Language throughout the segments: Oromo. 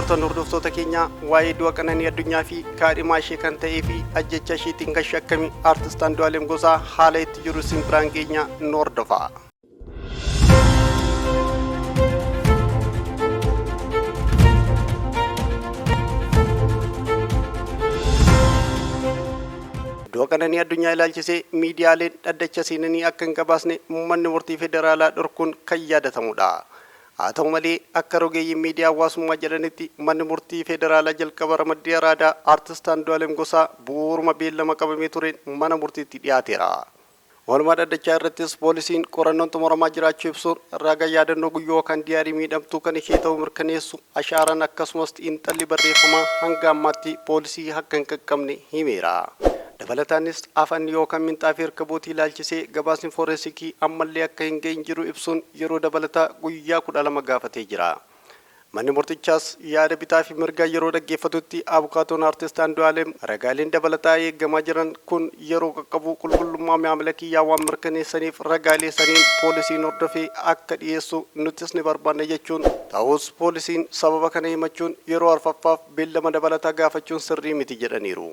Jirtan hordoftoota keenya, waa'ee du'a Qananii Addunyaa fi kaadhimaa ishee kan ta'ee fi ajjecha isheetiin kan shakkame Aartist Andu'aalem Gosaa haala itti jiru isin biraan geenya, nu hordofaa. Du'a Qananii Addunyaa ilaalchisee miidiyaaleen dhaddacha seenanii akka hin gabaasne manni murtii federaalaa dhorkuun kan yaadatamudha. Haa ta'u malee, akka rogeeyyiin miidiyaa hawaasummaa jedhanitti manni murtii federaalaa jalqaba ramaddii Araadaa Aartist Andu'aalem Gosaa bu'uuruma beellama qabamee tureen mana murtiitti dhiyaateera. Oolmaa dhaddachaa irrattis poolisiin qorannoon xumuramaa jiraachuu ibsuun raga yaadannoo guyyoo kan diyaarii miidhamtuu kan ishee ta'uu mirkaneessu ashaaraan akkasumas xiinxalli barreeffamaa hanga ammaatti poolisii akka hin qaqqabne himeera. Dabalataanis afanni yookan minxaafii erkabootii ilaalchisee gabaasni foorensikii ammallee akka hin gahin jiru ibsuun yeroo dabalataa guyyaa 12 gaafatee jira. Manni murtichaas yaada bitaa fi mirgaa yeroo dhaggeeffatutti abukaatoon Aartist Andu'aalem ragaaleen dabalataa eegamaa jiran kun yeroo qaqqabu qulqullummaa maamila kiyyaa waan mirkaneessaniif ragaalee saniin poolisiin hordofee akka dhiyeessu nutis ni barbaanna jechuun ta'us poolisiin sababa kana himachuun yeroo arfaffaaf beellama dabalataa gaafachuun sirrii miti jedhaniiru.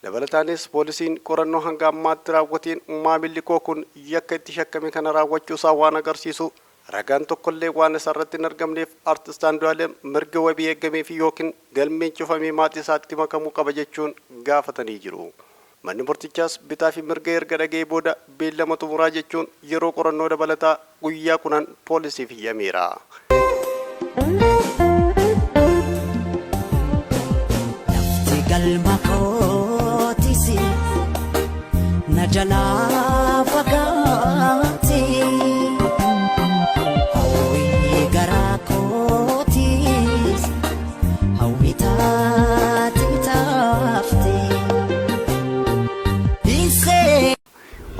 Dabalataanis poolisiin qorannoo hanga ammaatti raawwateen maamilli koo kun yakka itti shakkame kana raawwachuusaa waan agarsiisu ragaan tokkollee waan isarratti hin argamneef Artist Andu'aalem mirga wabii eegameefii yookiin galmeen cufamee maatii isaatti makamuu qaba jechuun gaafatanii jiru. Manni murtichaas bitaa fi mirga erga dhaga'ee booda beellama xumuraa jechuun yeroo qorannoo dabalataa guyyaa 10 poolisiif hiyyameera. Lafti galma kootis na jalaa fagaate. Hawwii garaa kootis hawwii taate taafte. Dhiisee.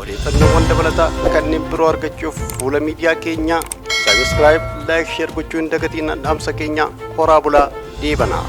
Odeeffannoowwan dabalataa kanneen biroo argachuuf fuula miidiyaa keenyaa subscribe, like, share gochuu hin dagatiin. Dhaamsa keenya horaa bulaa deebanaa.